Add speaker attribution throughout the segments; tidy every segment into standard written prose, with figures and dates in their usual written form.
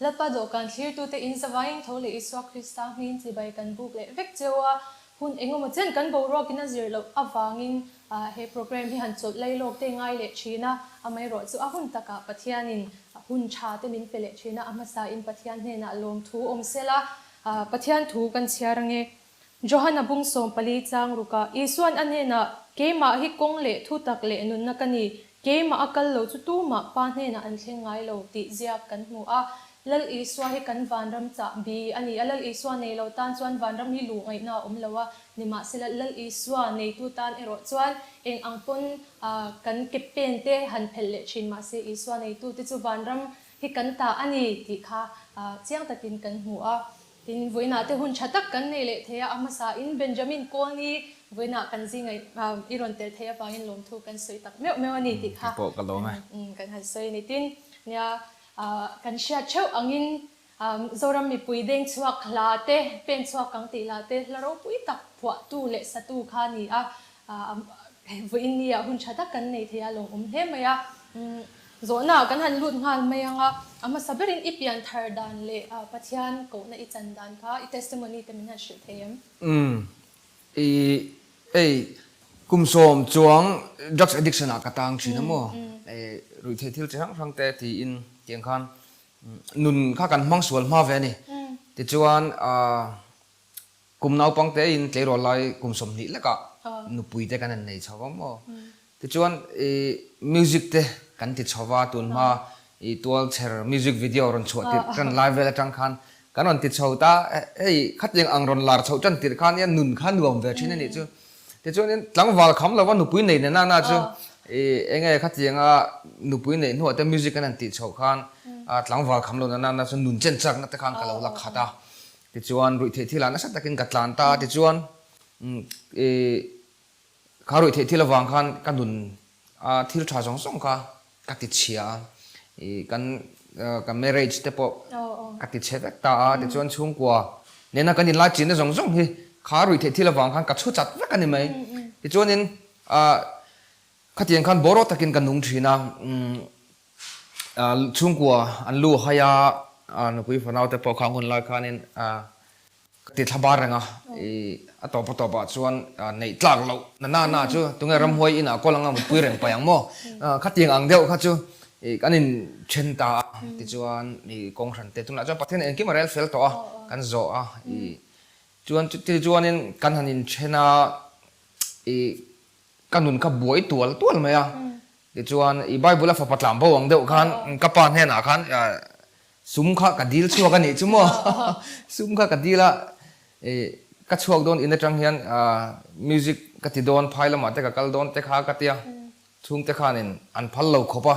Speaker 1: Lalpa dawhkan thlirtute in zavaiin tho leh Isua Krista hmingin chibai kan buk leh vek cheu a, hun engemaw chen kan boruakin a zir loh avangin he program hi han chawlh lai lawk te ngai leh thin a, amaherawh chu a hun takah Pathianin hun tha te min pe leh thin a, a hmasain Pathian hnenah lawmthu awm sela Pathian thu kan chhiar ange. Johana bung 14 chang rukah Isuan a hnenah, Keimah hi kawng leh thu tak leh nunna ka ni, keimah a kal lo chu tumah Pa hnenah an thleng ngai lo, tih ziak kan hmu a. Lal Isua hi kan vanram chah bi a ni a, Lal Isua nei lo tan chuan vanram hi luh ngaihna a awm lo a, nimahsela Lal Isua neitu tan erawh chuan eng ang pawn kan ke pen te han phelh leh thin mahse Isua neitute chu vanram hi kan ta a ni tih kha chiang takin kan hmu a. Tin, vawiinah te hun tha tak kan nei leh thei a, a hmasain Benjamin Kawlni vawiinah kan zinga i rawn tel thei avangin lawmthu kan sawi tak meuh meuh a ni tih kha kan han sawi a ni. Tin, nia kan hriat theuh angin Zoram mipui deng chhuak hla te, pen chhuak ang tih hla te hla ropui tak phuahtu leh satu kha a ni a, Vawiin nia hun tha tak kan nei thei a, lawmawm hle mai a. Zawhna kan han lut nghal mai ang a, a hmasa berin i pian thar dan leh Pathian kohna i chan dan kha i testimony te min han hrilh thei em?
Speaker 2: Umm, i hei kum sawm chuang drugs addiction ah ka tang thin a maw, ruihtheih thil chi hrang hrang te tiin tiang khan nun kha kan hmang sual hma ve a ni. Tichuan Kum naupang tein tleirawl lai kum 20 lekah nupui te kan han nei chho va maw? Tichuan i music te kan ti chho va, tun hma i tualchher music video rawn chhuah tirh tan lai vel atang khan kan rawn ti chho ta, hei khatiang ang rawn lar chhoh tan tirh khan nia nun kha nuam ve thin a nih chu. Tichuanin tlangval kham lova nupui nei nena na chu i enge khatianga nupui neih hnuah te music kan han tih chhoh khan tlangval kham lo nena na chu nun chen chakna te khan ka lo la khat a. Tichuan ruihtheih thil ah nasa takin ka tlan ta a, tichuan i kha ruihtheih thil avang khan ka nun a thil tha zawng zawng kha ka ti chhia a, i kan ka marriage te pawh ka ti chhe vek ta a, tichuan chhungkua nena kan inlai chinna zawng zawng hi kha ruihtheih thil avang khan ka chhu chat vek a ni mai. Tichuanin khatiang khan bawraw takin ka nung thin a. Chhungkua an lu hai a, nupui fanau te pawh kha hun lai khanin ka ti thla bar reng a, a tawp a tawpah chuan neih tlak loh na na na chu tunge ramhuai inah kawl anga mutpui reng paih ang maw? Khatiang ang deuh kha chu kan in then ta a, tichuan kawng hran te tunah chuan Pathian engkim a rel fel tawh a, kan zawh a, chuan tichuanin kan han inthen a, Ka nun kha buai tual tual mai a, tichuan i Bible a fapa tlan bo ang deuh khan ka pa hnenah khan sum kha ka dil chhuak a nih chu maw, sum kha ka dil a, ka chhuak dawn in atang hian music ka ti dawn phai lamah te ka kal dawn te kha ka tia, chhungte khanin an phal lo khawp a,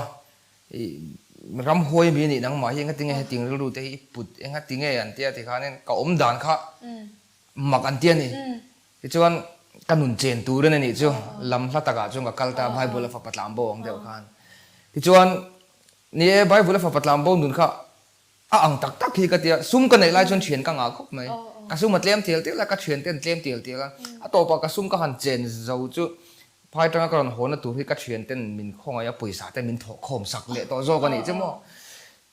Speaker 2: ramhuai mi a nih nangmah hi engatinge hetiang rilru te hi i put engatinge an tia tikhanin ka awm dan kha mak an ti a ni. Tichuan, ka nun chen turin a nih chu lam hla takah chuan ka kal ta a, Bible a fapa tlan bo ang deuh khan. Tichuan, ni e, Bible a fapa tlan bo nun kha a ang tak tak hi ka tia, sum ka neih lai chuan thian ka ngah khawp mai. Ka sum a tlem tial tial a, ka thian te an tlem tial tial a. A tawpah ka sum ka han chen zo chu phai tanga ka rawn hawna tur hi ka thian ten min khawngaih a, pawisa te min thawh khawm sak leh tawh zawk a nih chu maw.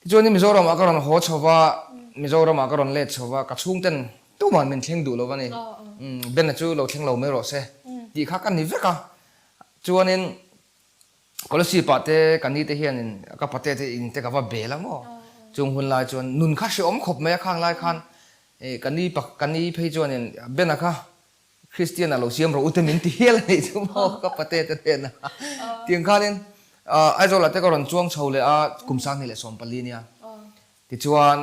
Speaker 2: Tichuan Mizoramah ka rawn haw chho va, Mizoramah ka rawn let chho va, ka chhungten Tuman min thleng duh lo a ni. Bena chu lo thleng lo mai rawh se tih kha ka ni vek a. Chuanin Kolasib ah te ka ni te hianin ka pate te in te ka va bel a maw. Chung hun lai chuan nun kha hrehawm khawp mai a khang lai khan ka ni ka ni phei chuanin Bena kha Kristian ah lo siam rawh u te min ti hial a nih chu maw ka pate te hnenah. Tiang khanin Aizawl ah te ka rawn chuang chho leh a kum 2014 nia. Tichuan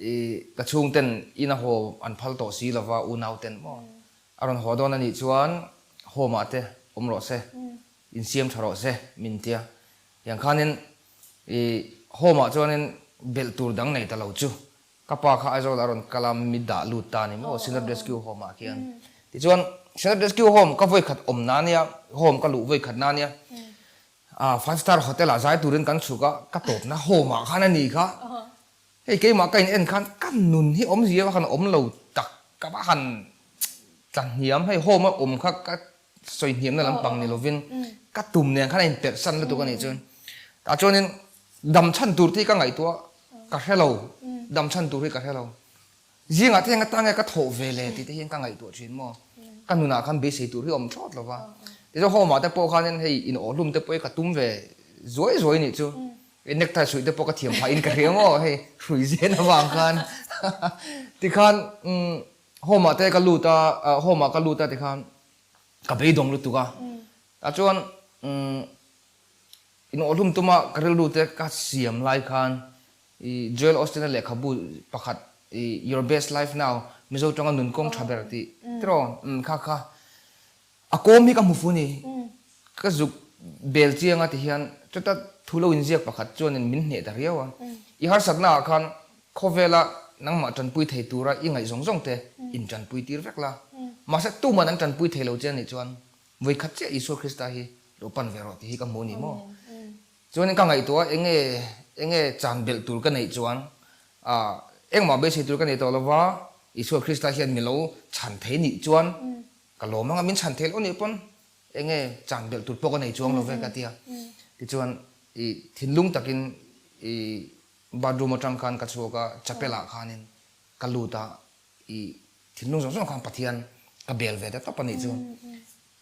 Speaker 2: I ka chhungten in a haw an phal tawh si lova unau ten maw a rawn haw dawn a nih chuan home ah te awm rawh se, insiam tha rawh se min tia. Tiang khanin i home ah chuanin belh tur dang nei ta lo chu ka pa kha Aizawl ah a rawn kal a mi dah lut ta a ni maw Synod Rescue Home ah khian. Tichuan Synod Rescue Home ka vawikhat awm na nia, home ka luh vawikhat na nia. Five star hotel ah zai turin kan chhuk a, ka tawpna home ah khan a ni kha. Hei keimah ka in en khan ka nun hi awmzia va han awm lo tak, ka va han tla hniam, hei home a awm kha ka sawi hniamna lampang ni lovin ka tum nen khan a in perh san lutuk a nih chuan. Tah chuanin dam chhan tur te hi ka ngaihtuah ka hre lo. Dam chhan tur hi ka hre lo. Zingah te hian ka ta nge ka thawh ve le tih te hian ka ngaihtuah thin maw. Ka nunah khan beisei tur hi a awm thlawt lo va. Tichuan home ah te pawh khanin hei in awhlum te pawh hi ka tum ve zuai zuai nih chu. I necktie suih te pawh ka thiam phah in ka hria maw hei hrui zen avang khan. Tikhan home ah te ka lut a, home ah ka lut a tikhan ka beidawng lutuk a. Tah chuan Inawhhlum tuma ka rilru te ka siam lai khan i Joel Osteen-a lehkhabu pakhat i Your Best Life Now, Mizo tawnga nun kawng tha ber tih tiraw kha kha a kawm hi ka hmu fu ni. Ka zuk bel chiang a ti hian chuta thu lo inziak pakhat chuanin min hneh ta riau a. I harsatna ah khan khawvela nangmah tanpui thei tura i ngaih zawng zawng te in tanpui tir vek la. Mahse tuman an tanpui thei lo che anih chuan Vawikhat chiah Isua Krista hi lo pan ve rawh tih hi ka hmu a ni maw? Chuanin ka ngaihtuah a, enge enge chan belh tur ka neih chuan ah engmah beisei tur ka nei tawh lova, Isua Krista hian mi lo chhan thei nih chuan ka lawm anga min chhan thei lo nih pawn enge chan belh tur pawh ka nei chuang lo ve ka ti a. Tichuan i thinlung takin i bathroom atang khan ka chhuak a, chapel ah khanin ka lut a, I thinlung zawng zawng khan Pathian ka bel ve ta tawp a nih chu.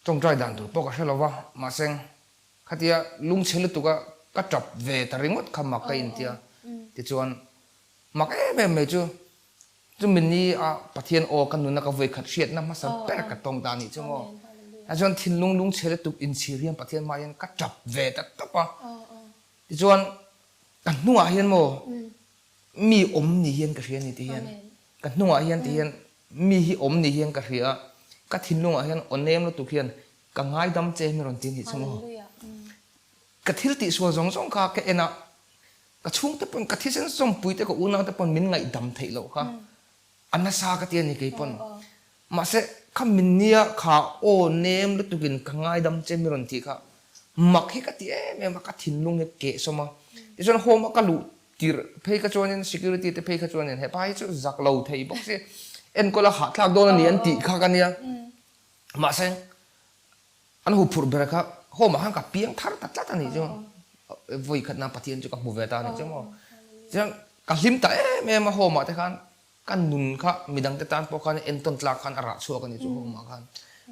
Speaker 2: Tawngtai dan tur pawh ka hre lo va, mahse khatia lungchhe lutuka ka tap ve ta ringawt kha mak ka intia. Tichuan mak em em mai chu, chumi ni a Pathian aw ka nuna ka vawikhat hriatna hmasa ber ka tawng ta a nih chu maw. Tichuan thinlung lungchhe lutuk inchhir hian Pathian hmah hian ka tap ve ta tawp a. Tichuan ka hnungah hian maw Mi awm ni hian ka hria ni ti hian, ka hnungah hian ti hian mi hi awm ni hian ka hria a, ka thinlungah hian aw nem lutuk hian ka ngaidam che mi rawn ti nih chu maw. Ka thil tihsual zawng zawng kha ka en a, ka chhungte pawn ka thisen zawmpui te ka unaute pawn min ngaihdam theih loh kha a nasa ka ti a ni kei pawn. Mahse, kha min nia kha aw nem lutukin ka ngaidam che mi rawn tih kha mak hi ka ti em em a, ka thinlung hi keh sawm a. Tichuan home a ka luh tirh phei kha chuanin security te phei kha chuanin hepa hi chu zak lo thei bawk si, enkawl a hahthlak dawn a ni an tih kha ka nia. Mahse, an huphurh ber kha home ah khan ka piang thar ta tlat a nih chu. Vawi khatna Pathian chu ka hmu ve ta a nih chu maw. Tichuan ka hlim ta em em a home ah te khan Ka nun kha midangte tan pawh khan entawn tlak khan a rah chhuak a ni chu home ah khan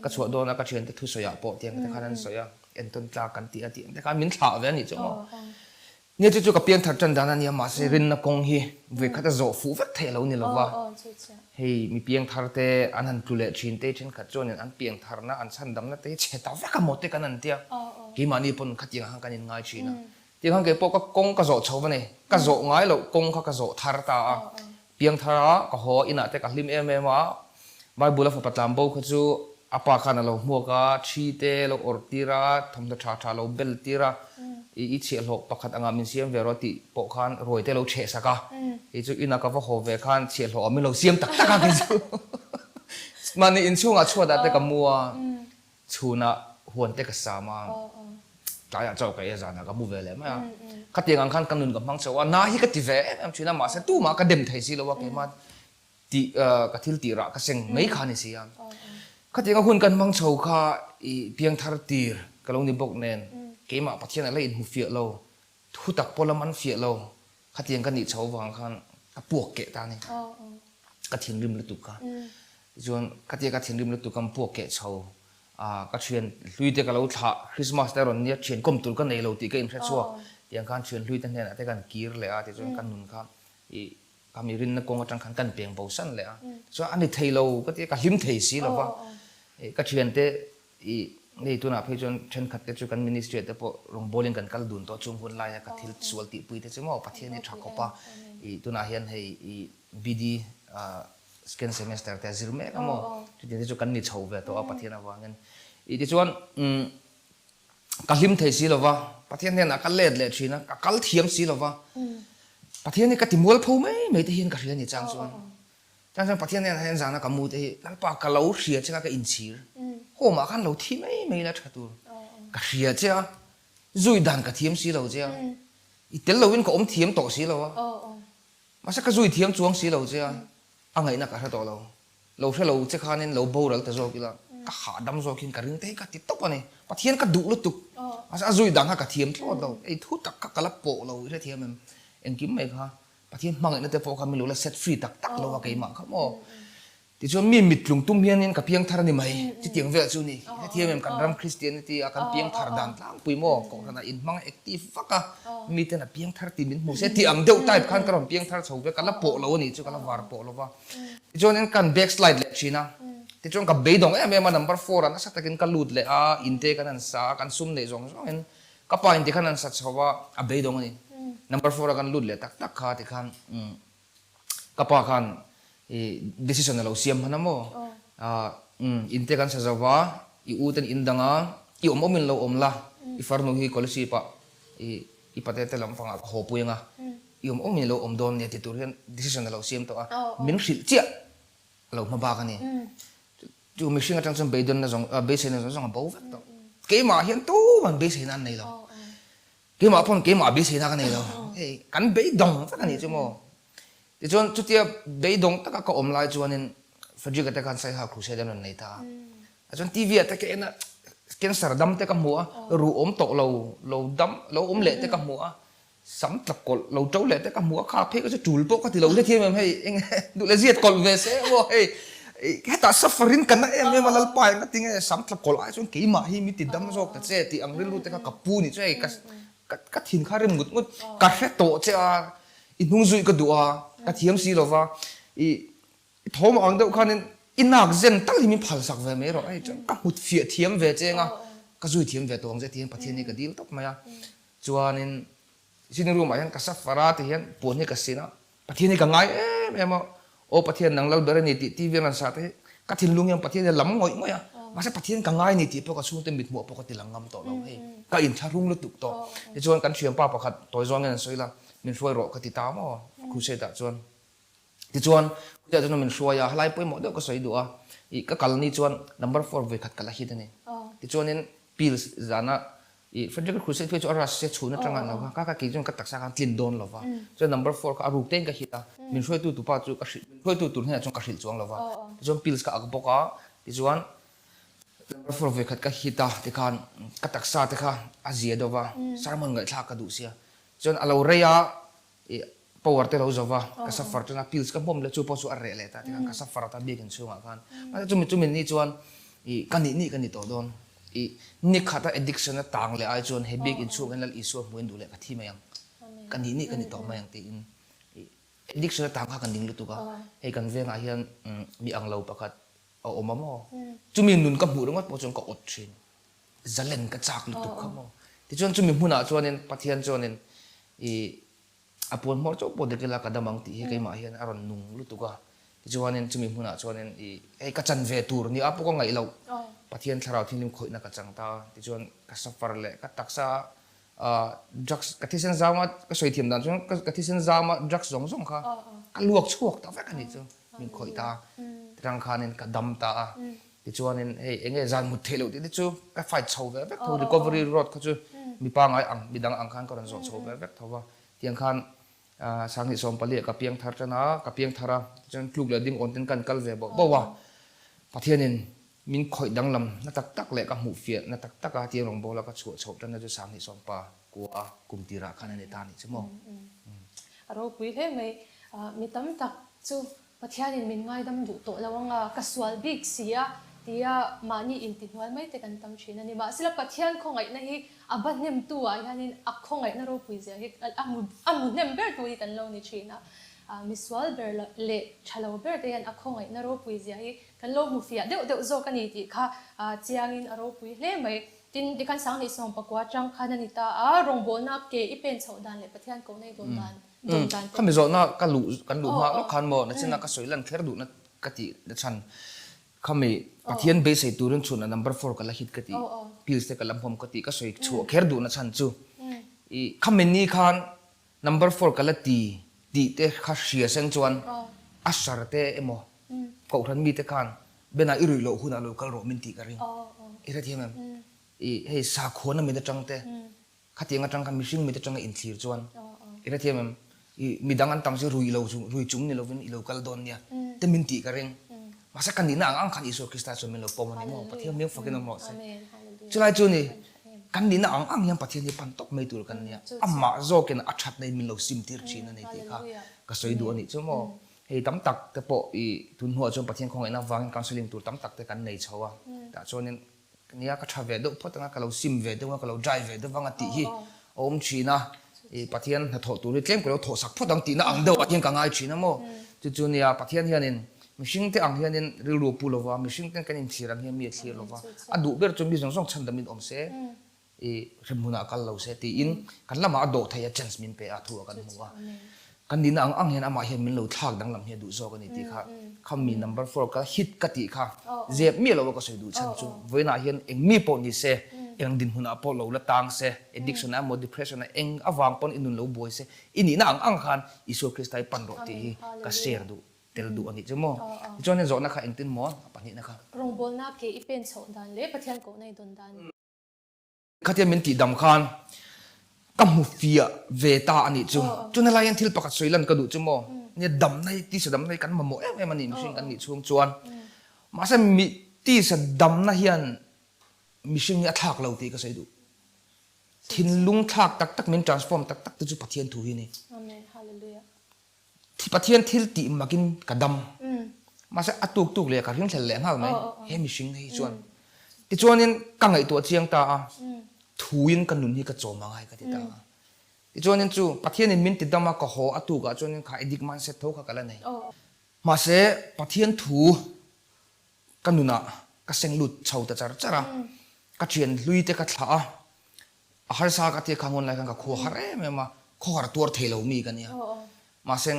Speaker 2: ka chhuah dawn a ka thiante thusawi ah pawh tiang te khan an sawi a entawn tlak kan tih a tih ang te khan min thlah ve a nih chu maw. Nia chu chu ka piangthar tan dan a nia mahse rinna kawng hi vawi khat a zawh fuh vek theih a lo ni lo va hei mi piangthar te an han tlu leh thin te thenkhat chuanin an piangtharna an chhandamna te hi chhe ta vek a maw te kan han tia keimahni pawn khatiang ah khan kan inngai thin a Ti khan kei pawh ka kawng ka zawh chho va ni. Ka zawh ngai loh kawng kha ka zawh thar ta a. Piang thar a, ka haw inah te ka hlim em em a. Bible a fapa tlan bo kha chu a pa khan a lo hmuak a, thi te lo awrh tir a, thawmhnaw tha tha lo bel tir a, i i chhiahhlawh pakhat angah min siam ve rawh tih pawh khan ruai te lo chheh sak a. Kei chu inah ka va haw ve khan chhiahhlawh ah min lo siam tak tak a kei chu. Mahni inchhungah chhuatah te ka mu a. Chhunah huan te ka sam a, tlaiah chaw ka ei a, zanah ka mu ve leh mai a. Khatiang ang khan ka nun ka hmang chho a, na hi ka ti ve em em thin a, mahse tumah ka dem thei si lo a, keimah tih ka thil tih rah ka seng mai kha a ni si a. Khatianga hun kan hmang chho kha i piangthar tir ka lo ni bawk nen, keimah Pathian a la inhmu fiah lo, Thu tak pawh la man fiah lo, khatiang ka nih chho vang khan ka puak keh ta a ni. Ka thinrim lutuk kha. Tichuan khatia ka thinrim lutuk ka puak keh chho a, ka thian hlui te ka lo thlah, Christmas te a rawn nia, thian kawm tur ka nei lo tih ka inhre chhuak. Tiang khan thian hlui te hnenah te kan kir leh a, tichuan ka nun kha ih ka mi rinna kawng atang khan kan peng bo san leh a. Tichuan a ni thei lo ka ti a, ka hlim thei si lo va. Ka thiante I hei tunah phei chuan thenkhat te chu kan ministry ah te pawh rawngbawlin kan kal dun tawh chung hun laia ka thil sual tihpui te chu maw Pathian hi tha khawp a, i tunah hian hei i BD second semester te a zir mek a maw chutiang te chu kan ni chho ve tawh a Pathian avangin. I tichuan umm ka hlim thei si lova Pathian hnenah ka let leh thin a, ka kal thiam si lova Pathian hi ka ti mualpho mai mai te hian ka hria ni chang chuan. Chuan chuan Pathian hnenah hian zana ka mu te hi Lalpa ka lo hria che kha ka inchhir. Home ah khan lo thi mai mai ila tha tur. Ka hria che a, zui dan ka thiam si lo che a, i tel lovin ka awm thiam tawh si lo a, mahse ka zui thiam chuang si lo che a, a ngaihna ka hre tawh lo. Lo hre lo che khanin lo boral ta zawk ila, ka hahdam zawkin ka ring te hi ka ti tawp a ni. Pathian ka duh lutuk, mahse a zui dan kha ka thiam thlawt lo. Ei thu tak kha ka la pawh lo i hrethiam em? Engkim mai kha. Pathian hmangaihna te pawh kha min lo la set free tak tak lo a keimah kha maw. Tichuan mi mittlung tum hianin ka piangthar a ni mai, chutiang velah chu ni. Hetiang em kan ram Christianity a kan piangthar dan tlangpui maw, kohhranah inhmang active vak a, miten a piangthar tih min hmu se tih ang deuh type khan ka rawn piangthar chho ve, ka la pawh lo a nih chu, ka la var pawh lo va. Tichuanin kan backslide leh thin a, tichuan ka beidawng em em a, number four ah nasa takin ka lut leh a, inte kan han sa a, kan sum neih zawng zawngin ka pa inte khan an sa chho a, a beidawng a ni. Number four ah kan lut leh tak tak kha tikhan Ka pa khan i decision a lo siam hman a maw? Umm, in te kan sa zo va, i u ten in dang a, i awm awmin lo awm la, i farnu hi Kolasib ah i i pate te lam fangah ka haw pui ang a, i awm awmin lo awm dawn nia ti tur hian decision a lo siam tawh a, min hrilh chiah a lo hma bak a ni. Chu mihring atang chuan beidawnna zawng, beiseina zawng zawng a bo vek tawh. Keimah hian tuman beiseina an nei lo. Keimah pawn keimah beiseina ka nei lo. Hei kan beidawng vek a nih chu maw. Tichuan chutia beidawng taka ka awm lai chuanin Frederick-a te khan Saiha Crusade an rawn nei ta a. Chuan TV ah te ka en a, cancer dam te ka hmu a, ruh awm tawh lo, lo dam, lo awm leh te ka hmu a, sam tla kawlh lo to leh te ka hmu a, kha phei kha chu tul pawh ka ti lo hrethiam em hei eng duh leh ziat kawlh ve se maw hei hetah suffering ka na em em a Lalpa eng a ti nge sam tla kawlh ai chuan keimah hi mi ti dam zawk ta che tih ang rilru te kha ka pu nih chu hei ka ka thin kha rim ngut ngut ka hre tawh che a i hnung zuih ka duh a ka thiam si lova i thawm ang deuh khanin i nak zen tal hi min phal sak ve mai rawh hei chuan ka hmut fiah thiam ve che anga ka zui thiam ve tawh ang che ti hian Pathian hi ka dil tawp mai a chuanin sitting room ah hian ka suffer a ti hian puan hi ka sin a Pathian hi ka ngai em em a, Aw Pathian nang lal ber a ni tih TV an rawn sa te hi ka thinlung hian Pathian hi a lam ngawih ngawih a, mahse Pathian ka ngai a ni tih pawh ka chhungte mithmuh pawh ka ti lang ngam tawh lo hei, ka inthlahrung lutuk tawh. Tichuan kan thianpa pakhat tawi zawngin an sawi la, min hruai rawh ka ti ta maw crusade ah chuan. Tichuan crusade ah chuan min hruai a, helai pawimawh deuh ka sawi duh a, ih ka kal ni chuan number four vawikhat ka la hit a ni. Tichuanin pills zana I Frederick Crusade phei chu a rush se chhun atanga an lo va, ka ka kei chuan ka taksa khan tlin dawn lo va, chuan number four kha a ruk tein ka hit a, min hruaitu tu pa chu ka hrilh, min hruaitu tur hnenah chuan ka hrilh chuang lo va, tichuan pills ka ak bawk a, tichuan number four vawikhat ka hit a tikhan ka taksa te kha a zia deuh va, sermon ngaihthlak ka duh sia, chuan a lo rei a, I power te lo zo va, ka suffer tan a, pills ka hmawm leh chu pawh chu a reh leh ta tikhan ka suffer ta biakinn chhungah khan. Mahse chumi chumi ni chuan i ka nih nih ka ni tawh dawn. I ni khata addiction a tang leh ai chuan he biakinn chhung hian Lal Isua hmuin duh leh ka thi mai ang. Ka nih nih ka ni tawh mai ang tiin i addiction a tang kha ka ning lutuk a. Hei kan vengah hian mi ang lo pakhat a awm a maw? Chumi nun ka hmuh ringawt pawh chuan ka awt thin. Zalen ka chak lutuk kha maw? Tichuan chumi hmunah chuanin Pathian chuanin i a puan hmawr chauh pawh dik ila ka dam ang tih hi keimah hian a rawn nung lutuk a. Tichuanin chumi hmunah chuanin i hei ka chan ve tur nia pawh ka ngaih loh Pathian thlarau thinrim khawihna ka chang ta a. Tichuan ka suffer leh ka taksa drugs ka thisen zama ka sawi thiam dan chuan ka thisen zama drugs zawng zawng kha ka luak chhuak ta vek a nih chu min khawih ta tirang khanin ka dam ta a tichuanin hei enge zan mut theih loh tih te chu ka fight chho ve vek tho recovery road kha chu mi pangai ang midang ang khan ka rawn zawh chho ve vek tho va tiang khan Sanghnih 14 ah ka piang thar tan a ka piang thar a tichuan tluk leh ding awn ten kan kal ve bawh bawh a Pathianin Min khawih danglam na tak tak leh ka hmuh fiah na tak tak a tia rawngbawla ka chhuah chhoh tanna chu 2019 kua a kum tirah khan a ni ta a nih chu maw.
Speaker 1: A ropui hle mai. Mi tam tak chu Pathianin min ngaidam duh tawh lo anga ka sual bik si a tia mahni intihnual mai te kan tam thin a ni. Mahsela Pathian khawngaihna hi a ba hnemtu ah hianin a khawngaihna ropui zia hi a hmu hnem ber tu hi kan lo ni thin a. Misual ber leh tha lo ber te hian a khawngaihna ropui zia hi Kan lo hmu fiah deuh deuh zawk a ni tih kha chiangin a ropui hle mai. Tin, tikhan 2019 atang khan a ni ta a, rawngbawlna ke i pen chhoh dan leh Pathian kohna i dawn dan dawn dan te.
Speaker 2: Khami zawhna ka luh kan luh hma lawk khan maw nachina ka sawi lan kher duhna ka tih na chhan khami Pathian beisei turin chhun a number four ka la hit ka tih pills te ka la hmawm ka tih ka sawi chhuah kher duhna chhan chu i khami ni khan Number four ka la ti tih te kha hria seng chuan a sar te emaw kohhran mite khan Bena i ruih loh hunah lo kal rawh min tih ka ring. I hrethiam em? I hei sakhuana mit atang te khatiang atang khan mihring mit atanga inthlir chuan i hrethiam em? I midang an tam si rui lo chung rui chung ni lovin i lo kal dawn nia te min tih ka ring. Mahse ka nihna ang ang khan Isua Krista chuan min lo pawm a ni maw? Pathian hming fakin awm rawh se. Chulai chu ni. Kan nihna ang ang hian Pathian hi pan tawp mai tur kan nia. Amah zawkin a thatna in min lo sim tir thin a ni tih kha ka sawi duh a nih chu maw. Hei tam tak te pawh i tun hnuah chuan Pathian khawngaihna avangin counselling tur tam tak te kan nei chho a. Tah chuanin Nia ka tha ve deuh phawt anga ka lo sim ve deuh anga ka lo dry ve deuh anga tih hi a awm thin a, i Pathian hnathawh tur hi tlem ka lo thawh sak phawt ang tihna ang deuh ah hian ka ngai thin a maw. Chu chu nia Pathian hianin mihring te ang hianin rilru a pu lova, mihring ten kan inthlir ang hian mi a thlir lova, a duh ber chu mi zawng zawng chhandam in awm se. I hremhmunah kal lo se tiin kan lamah a dawh thei a chance min pe a thu a kan hmu a. Kan nihna ang ang hian amah hian min lo thlak danglam hi a duh zawk a ni tih kha khami number four ka hit ka tih kha zep miah lo a ka sawi duh chhan chu vawiinah hian eng mi pawh ni se eng dinhmunah pawh lo la tang se addiction ah emaw depression ah eng avang pawn i nun lo buai se i nihna ang ang khan Isua Krista hi pan rawh tih hi ka share duh tel duh a nih chu maw. Tichuan hei zawhna kha engtin maw a pahnihna kha.
Speaker 1: Rawngbawlna ke i pen chhoh dan leh Pathian kohna i dawn dan.
Speaker 2: Khatia min tihdam khan ka hmu fiah ve ta a nih chu. Chuna lai hian thil pakhat sawi lan ka duh chu maw? Nia damna hi tisa damna hi kan mamawh em em a ni mihring kan nih chhung chuan. Mahse mi tisa damna hian mihring hi a thlak lo tih ka sawi duh. Thinlung thlak tak tak min transform tak tak te chu Pathian thu hi a ni. Pathian thil tih makin ka dam. Mahse a tuk tuk leh ka ringhlel leh nghal mai he mihring hi chuan. Tichuanin ka ngaihtuah chiang ta a, thuin ka nun hi ka chawm angai ka ti ta a. Tichuanin chu Pathianin min ti dam a ka haw a tukah chuanin kha addict mindset tho kha ka la nei. Mahse Pathian thu ka nunah ka seng lut chho ta char char a, ka thian hlui te ka thlah a, A harsa ka tia kha ngawn lai khan ka khua har em em a, khawhar tuar thei lo mi ka nia. Mahse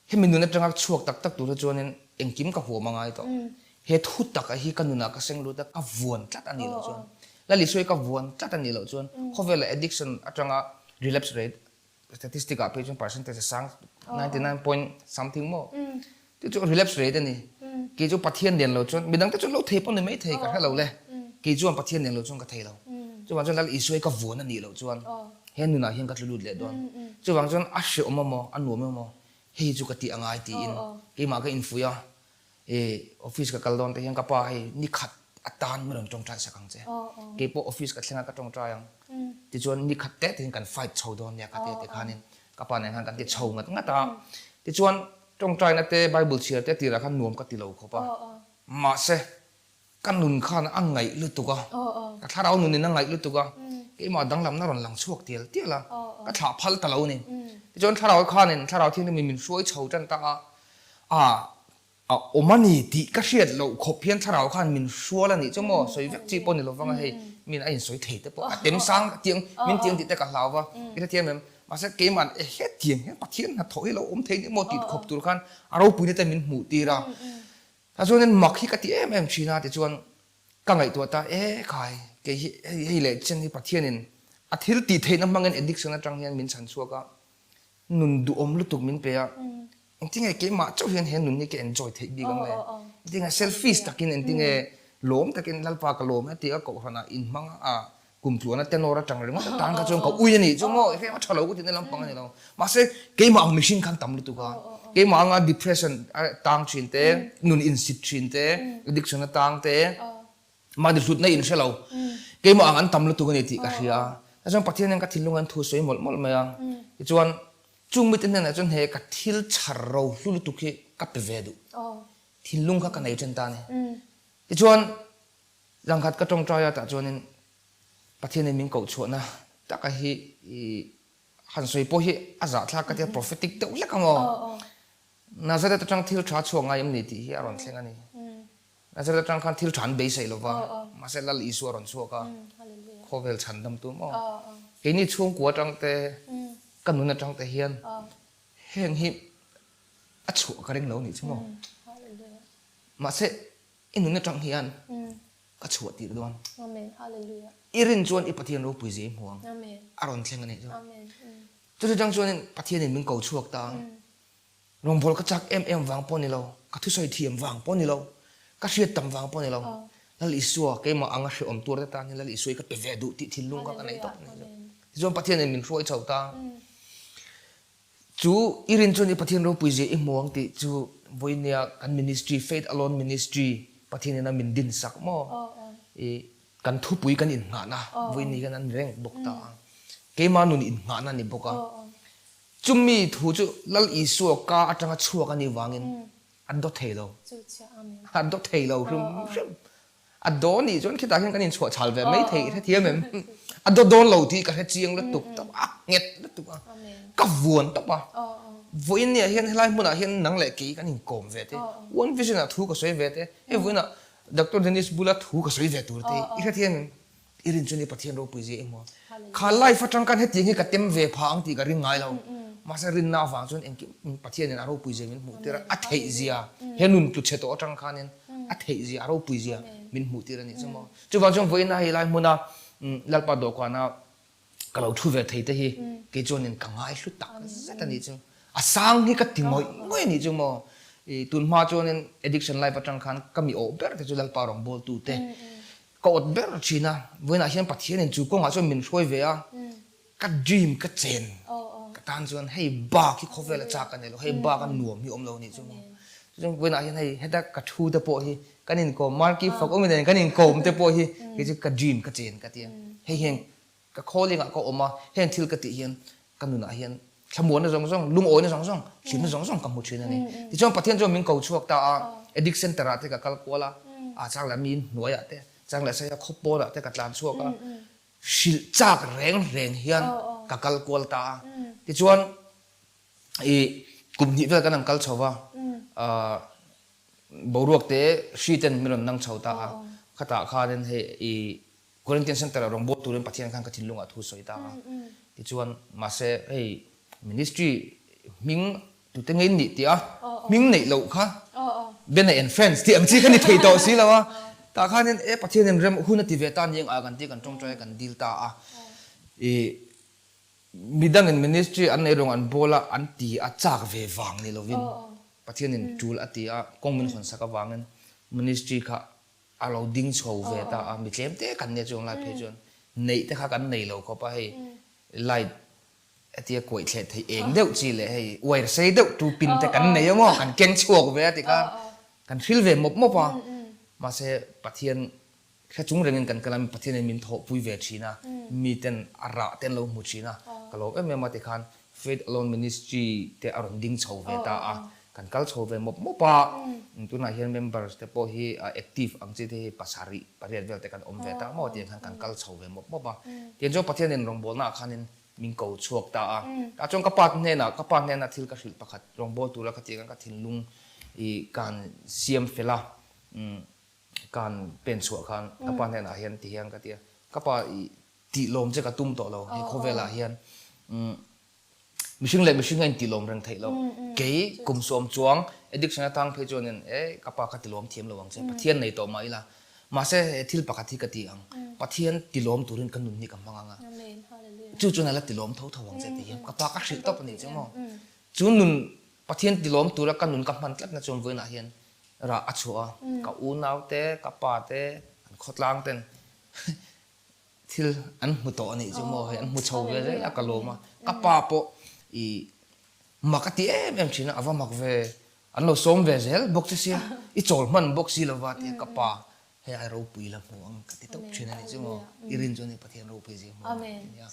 Speaker 2: hemi nun atanga chhuak tak tak tur hi chuanin engkim ka huam a ngai tawh. He thu taka hi ka nunah ka seng lut a, ka vuan tlat a nih loh chuan, Lalisua hi ka vuan tlat a nih loh chuan khawvela addiction atanga relapse rate Statistic ah phei chuan percentage a sang 99 point something maw chu chu relapse rate a ni. Kei chu Pathian nen lo chuan midang te chuan lo thei pawh ni mai thei ka hre lo le. Kei chuan Pathian nen lo chuan ka thei lo. Chuvang chuan Lal Isua hi ka vuan a nih loh chuan he nunah hian ka tlu lut leh dawn. Chuvang chuan a hreawm emaw a nuam emaw hei chu ka tih a ngai tiin keimah ka infuih a. I office ka kal dawn te hian ka pa hei ni khat atan min rawn tawngtai sak ang che. Kei pawh office ka thleng a ka tawngtai ang. Tichuan ni khat te te hian kan fight chho dawn nia ka ti a tikhanin ka pa nen khan kan ti chho ngat ngat a. Tichuan tawngtaina te Bible chhiar te tirah khan nuam ka ti lo khawp a. Mahse Ka nun khan a ngaih lutuk a, ka thlarau nunin a ngaih lutuk a, keimah danglamna rawn lang chhuak tial tial a, ka thlah phal ta lo a ni. Tichuan thlarau khanin thlarau thianghlimin min hruai chho tan ta a, a a awm a ni tih ka hriat loh khawp hian thlarau khan min hrual a nih chu maw, sawi vek chi pawh ni lovang a hei, min a insawi thei te pawh a tem sang tiang min tiang tih te ka hlau va, i hrethiam em? Mahse keimah e hetiang hian Pathian hnathawh hi lo awm thei ni maw tih khawp tur khan a ropuina te min hmuh tir a. Tah chuanin mak hi ka ti em em thin a, tichuan ka ngaihtuah ta, e khai, kei hi hei hei leh chen hi Pathianin a thil tih theihna hmangin addiction atang hian min chhan chhuak a, nun duhawm lutuk min pe a, engtinge keimah chauh hian he nun hi ka enjoy theih bik ang le, engtinge selfish takin engtinge lawm takin Lalpa ka lawm e tih a kohhranah inhmang a, Kum tluana tenor atang ringawt atan kha chuan ka ui a nih chu maw hrem a tha lo ka tihna lampang a ni lo. Mahse keimah ang mihring khan tam lutuk a, keimah anga depression a tang thin te, nun insit thin te, addiction a tang te, mahni hlutna in hre lo, keimah ang an tam lutuk a ni tih ka hria a. Chuan Pathian hian ka thinlung an thu sawi mawlh mawlh mai a, tichuan chung mite hnenah chuan he ka thil chhar ro hlu lutuk hi ka pe ve duh. Thinlung kha ka nei then ta a ni. Tichuan Zangkhat ka tawngtai a tah chuanin Pathianin min koh chhuahna taka hi i han sawi pawh hi a zahthlak ka tia prophetic deuh hlek ang aw. Nazareth atang thil tha chhuak ngai em ni tih hi a rawn thleng a ni. Nazareth atang khan thil tha an beisei lova mahse Lal Isua a rawn chhuak a khawvel chhandam tum aw. Keini chhungkua atang te ka nun atang te hian heng hi a chhuah ka ring lo nih chu maw. Mahse I nun atang hian ka chhuah tir dawn. I rin chuan i Pathian ropui zia i hmu ang. A rawn thleng a nih chu. Chuti chang chuanin Pathianin min ko chhuak ta ang. Rawngbâwl ka chak em em vang pawh ni lo, ka thusawi thiam vang pawh ni lo, ka hriat tam vang pawh ni lo, Lal Isua keimah anga hrehawm tur te tan hian Lal Isua hi ka pe ve duh tih thinlung kha ka nei tawp a nih chu. Tichuan Pathianin min hruai chho ta ang. Chu i rin chuan i Pathian ropui zia i hmu ang tih chu vawinia kan ministry, Faith Alone Ministry, Pathian ina min din sak maw? I Kan thupui kan innghahna vawiin hian a ni reng bawk ta a, keimah nun innghahna a ni bawk a. Chumi thu chu Lal Isua ka atanga chhuak a nih vangin a daw thei lo. A daw thei lo hrim hrim. A daw nih chuan khitah hian kan inchhuah chhal ve mai thei hrethiam em? A daw dawn lo tih ka hre chiang lutuk tawp a, nghet lutuk a, ka vuan tawp a. Vawiin niah hian helai hmunah hian nang leh kei kan inkawm ve te, One Vision ah thu ka sawi ve te, hei vawiinah Doctor Dennis bula thu ka sawi ve tur te i hrethiam em? I rin chuan i Pathian ropui zia i hmu a. Kha life atang khan hetiang hi ka tem ve pha ang tih ka ring ngai lo. Mahse rinna avang chuan engkim Pathianin a ropui zia min hmuh tir a, a theih zia he nun tlu chhe tawh atang khanin a theih zia, a ropui zia min hmuh tir a nih chu maw. Chuvang chuan vawiina hei lai hmuna Lalpa dawhkana Ka lo thu ve thei te hi kei chuanin ka ngai hlu tak zet a nih chu. A sang hi ka ti ngawih ngawih a nih chu maw. I tun hma chuanin addiction life atang khan ka mi awh ber te chu Lalpa rawngbawltu te ka awt ber thin a. Vawiinah hian Pathianin chu kawngah chuan min hruai ve a, ka dream ka chen ka tan chuan hei bak hi khawvela chak a nei lo, hei bak a nuam hi awm lo a nih chu maw. Chuchuan vawiinah hian hei heta ka thu te pawh hi kan inkawm, Marky fak awmin nen kan inkawm te pawh hi kei chu ka dream ka chen ka ti a. Hei hian Ka calling ah ka awm a, heng thil ka tih hian ka nunah hian thlamuanna zawng zawng, lungawina zawng zawng, hlimna zawng zawng ka hmu thin a ni. Tichuan Pathian chuan min ko chhuak ta a, addict center ah te ka kal kual a, a chang leh mi inhnuai ah te, chang leh saia khaw pawn ah te ka tlan chhuak a, hrilh chak reng reng hian ka kal kual ta a. Tichuan i kum hnih vel kan han kal chho va, boruak te hri ten min rawn nang chho ta a, khatah khanin hei i Quarantine Centre ah rawngbâwl turin Pathian khan ka thinlungah thu sawi ta a. Tichuan, mahse hei ministry hming tute ngei nih tih a, hming neih loh kha Bena and Friends tih ang chi kha ni thei tawh si lo a. Tah khanin e Pathianin rem hun a ti ve ta ni ang a kan ti kan tawngtai a kan dil ta a. I midangin ministry an nei rawng an bawl a an ti a chak ve vang ni lovin Pathianin tul a ti a kawng min hawnsak avangin ministry kha A lo ding chho ve ta a, mi tlem te kan nia chuang lai phei chuan neih te kha kan nei lo khawp a, hei light hetia kuaih thleh theih eng deuh chi leh hei wire sei deuh tu pin te kan nei a maw, kan keng chhuak ve a tikhan kan hril ve mawp mawp a, mahse Pathian hre chung rengin kan kal a, Pathianin min thawhpui ve thin a, miten a rah te an lo hmu thin a, ka lawm em em a tikhan Faith Alone Ministry te a rawn ding chho ve ta a, kan kal chho ve mawp mawp a, tunah hian members te pawh hi active ang chi te hi pasarih pariat vel te kan awm ve ta maw tiang khan kan kal chho ve mawp mawp a. Tiang chuan Pathianin rawngbawlnaah khanin min ko chhuak ta a, tah chuan ka pa hnenah ka pa hnena thil ka hrilh pakhat rawngbâwl tura ka tih khan ka thinlung i kan siam fel a, kan pen chhuah khan ka pa hnenah hian ti hian ka ti a, ka pa i Tih lawm che ka tum tawh lo he khawvelah hian mihring leh mihring a intih lawm reng theih lo. Kei kum sawm chuang addiction atang phei chuanin e ka pa ka ti lawm thiam lo ang che Pathian nei tawh mah ila mahse he thil pakhat hi ka ti ang Pathian ti lawm turin ka nun hi ka hmang ang a chu chuan a la ti lawm tho tho ang che tih hian ka pa ka hrilh tawp a nih chu maw. Chu nun Pathian ti lawm tura ka nun ka hman tlatna chuan vawiinah hian rah a chhuah a ka unau te ka pa te an khawtlang ten Thil an hmu tawh a nih chu maw hei an hmu chho ve zel a ka lawm a, ka pa pawh i mak a ti em em thin a, a va mak ve, an lo sawm ve zel bawk che sia, i chawl hman bawk si lova tia ka pa hei ai ropui la hmu ang ka ti tawp thin a nih chu maw, i rin chuan hei Pathian ropui zia hmu ang a nia,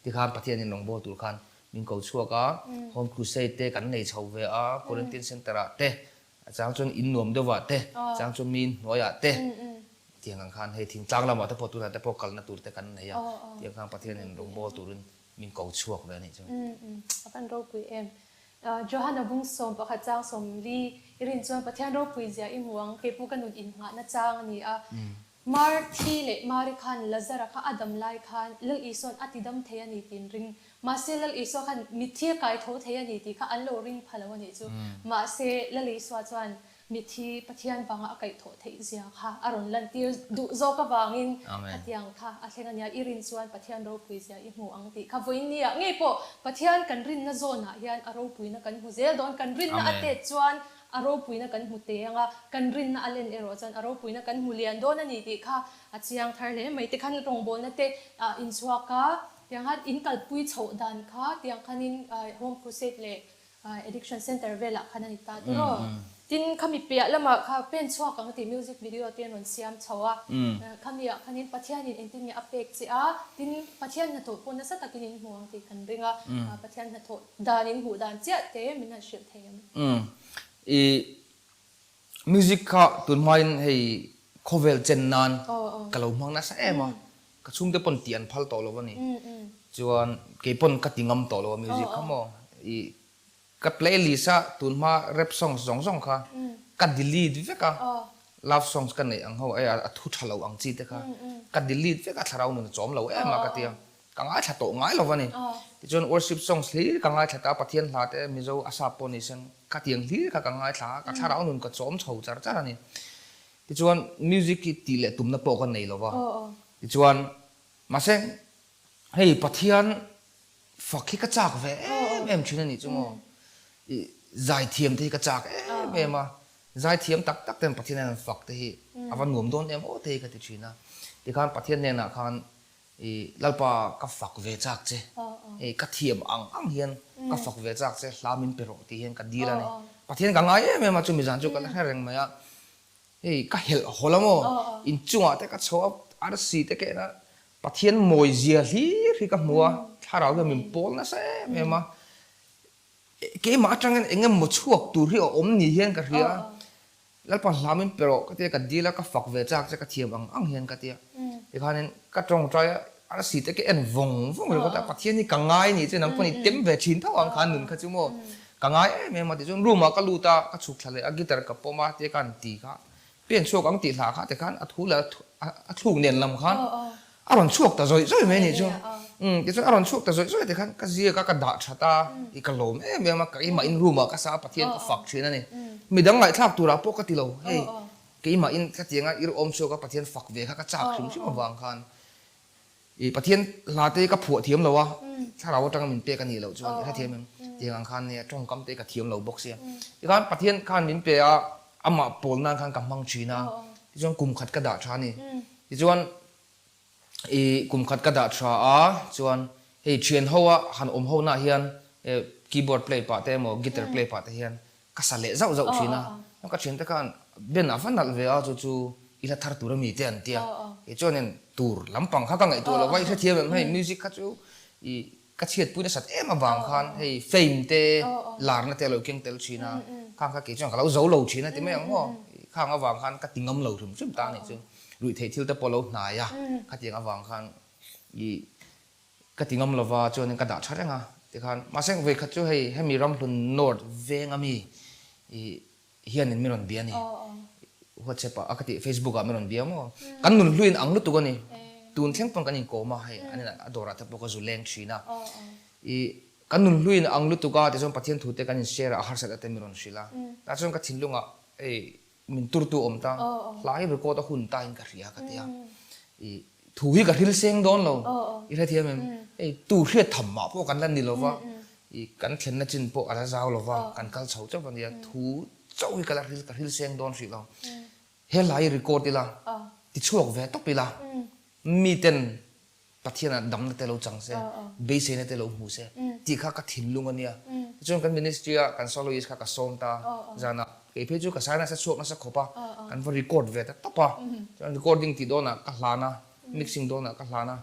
Speaker 2: tikhan Pathianin rawngbâwl tur khan min ko chhuak a, Home Crusade te kan nei chho ve a, Quarantine Centre ah te A chang chuan in nuam deuh ah te, a chang chuan mi in hnuai ah te, tiang ang khan hei thingtlang lamah te pawh tunah te pawh kalna tur te kan nei a, tiang khan Pathianin rawngbâwl turin min ko chhuak ve a nih chu.
Speaker 1: A van ropui em. Johana bung sawm pakhat chang 40 i rin chuan Pathian ropui zia i hmu ang, keipawh ka nun innghahna chang a ni a. Marthi leh Mari khan Lazara kha a dam lai khan Lal Isua'n a tidam thei a ni tiin ring Mahse, Lal Isua khan mitthi a kai tho thei a ni tih kha an lo ring pha lo a nih chu. Mahse, Lal Isua chuan mitthi Pathian vanga a kaih thawh theih zia kha a rawn lantir duh zawk avangin khatiang kha a thleng a nia. I rin chuan Pathian ropui zia i hmu ang tih kha vawiinniah ngei pawh Pathian kan rinna zawnah hian a ropuina kan hmu zel dawn. Kan rinna a tet chuan a ropuina kan hmu te ang a, kan rinna a len erawh chuan a ropuina kan hmu lian dawn a ni tih kha a chiang thar hle mai. Tikhan rawngbawlna te inchhuak a. Tiang khan in kalpui chhoh dan kha tiang khanin Home Crusade leh Addiction Center velah khan a ni ta tiraw? Tin, khami piah lamah kha pen chhuak ang tih music video te an rawn siam chho a. Khamiah khanin Pathianin engtin nge a pek che a, tin Pathian hnathawh pawh nasa takin in hmu ang tih kan ring a. Pathian hnathawh dan in hmuh dan chiah te min han hrilh thei em?
Speaker 2: I music kha tun hmain hei khawvel chen nan ka lo hmang nasa em a, ka chhungte pawn tih an phal tawh lo a ni. Chuan kei pawn ka ti ngam tawh lo a music kha maw. I Ka playlist a tun hma rap songs zawng zawng kha ka delete vek a, love songs ka neih ang ho ai a thu tha lo ang chi te kha ka delete vek a thlarau nun a chawm lo em a ka ti a, ka ngaithla tawh ngai lo a ni. Tichuan worship songs hlir ka ngaithla ta a, Pathian hla te Mizo a sap pawh ni sen khatiang hlir kha ka ngaithla a, ka thlarau nun ka chawm chho char char a ni. Tichuan music hi tih leh tumna pawh ka nei lo va, tichuan mahse hei Pathian Fak hi ka chak ve em em thin a nih chu maw. I zaithiam te hi ka chak em em a, zaithiam tak tak ten Pathian hian an fak te hi a va nuam dawn em aw te hi ka ti thin a. Tikhan Pathian hnenah khan i Lalpa ka fak ve chak che, hei ka thiam ang ang hian ka fak ve chak che, hla min pe rawh tih hian ka dil a ni. Pathian ka ngai em em a, chumi zan chu ka la hre reng mai a. Hei ka helh hawl a maw, inchungah te ka chho a, arsi te ka en a, Pathian mawi zia hlir hi ka hmu a, thlarau hian min pawl nasa em em a, keimah atangin eng emaw chhuak tur hi a awm ni hian ka hria a, Lalpa hla min pe rawh ka tia ka dil a, ka fak ve chak che ka thiam ang ang hian ka tia, tikhanin ka tawngtai a, arsi te ka en vawng vawng ringawt a, Pathian hi ka ngai ni chu nang pawh ni tem ve thin tho ang kha nun kha chu maw, ka ngai em em a tichuan room ah ka lut a, ka chhuk thla leh a, guitar ka pawm a tia ka han ti kha Pen chhuak ang tih hla kha te khan a thu leh a thluk nen lam khan a rawn chhuak ta zawih zawih mai a nih chu. Umm tichuan a rawn chhuak ta zawih zawih te khan ka ziak a ka dah that a, i ka lawm em em a, keimah in room ah ka sa a Pathian ka fak thin a ni. Midang ngaihthlak turah pawh ka ti lo, hei keimah in ka tianga ir awm chhuak a Pathian fak ve kha ka chak hrim hrim avang khan I Pathian hla te ka phuah thiam lo a, thlarau atanga min pek a nih loh chuan i hrethiam em? Tiang ang khan nia tawngkam te ka thiam lo bawk sia. Tikhan Pathian khan min pe a, amah pawl nan khan ka hmang thin a, tichuan kum khat ka dah tha a ni. Tichuan i kum khat ka dah tha a, chuan hei thian ho a han awm ho nah hian keyboard play pah te emaw guitar play pah te hian Ka sa leh zauh zauh thin a, ka thiante khan Ben a va nalh ve a chu chu i la thar tur a mi te an ti a, kei chuanin tur lampang kha ka ngaihtuah lo va, i hrethiam em hei music kha chu i ka chhiatpui nasat em avang khan hei fame te larna te a lo keng tel thin a, khang kha kei chuan ka lo zo lo thin a ti mai ang maw, khang avang khan ka ti ngam lo hrim hrim ta a nih chu, ruihtheih thil te pawh a lo hnai a, khatiang avang khan i Ka ti ngam lova chuanin ka dah tha reng a tikhan mahse vawikhat chu hei hemi Ramhlun North veng ami ih hianin min rawn bia a ni WhatsApp ah a ka tih Facebook ah min rawn bia maw kan nun hluin ang lutuk a ni tun thleng pawn kan inkawm a hei an inah a dawrah te pawh ka zu leng thin a ih kan nun hluin ang lutuk a tichuan Pathian thu te kan in share a a harsat ate min rawn hrilh a tah chuan ka thinlungah hei Min turtu awm ta, hla hi record a hun ta in ka hria ka ti a, i thu hi ka hril seng dawn lo, i hrethiam em? Hei tu hriat tham mah pawh kan la ni lo va, i kan thlenna chin pawh a la zau lo va, kan kal chho chauh a nia, thu chauh hi ka la hril ka hril seng dawn hrih lo. He hla hi record ila, tichhuak ve tawp ila, miten Pathianah damna te lo chang se, beiseina te lo hmu se tih kha ka thinlung a nia. Tichuan kan ministry a kan soloist kha ka sawm ta zanah kei phei chu ka sai nasa chhuak nasa khawp a, kan va record ve ta tawp a. Chuan recording tih dawnah ka hlan a, mixing dawnah ka hlan a,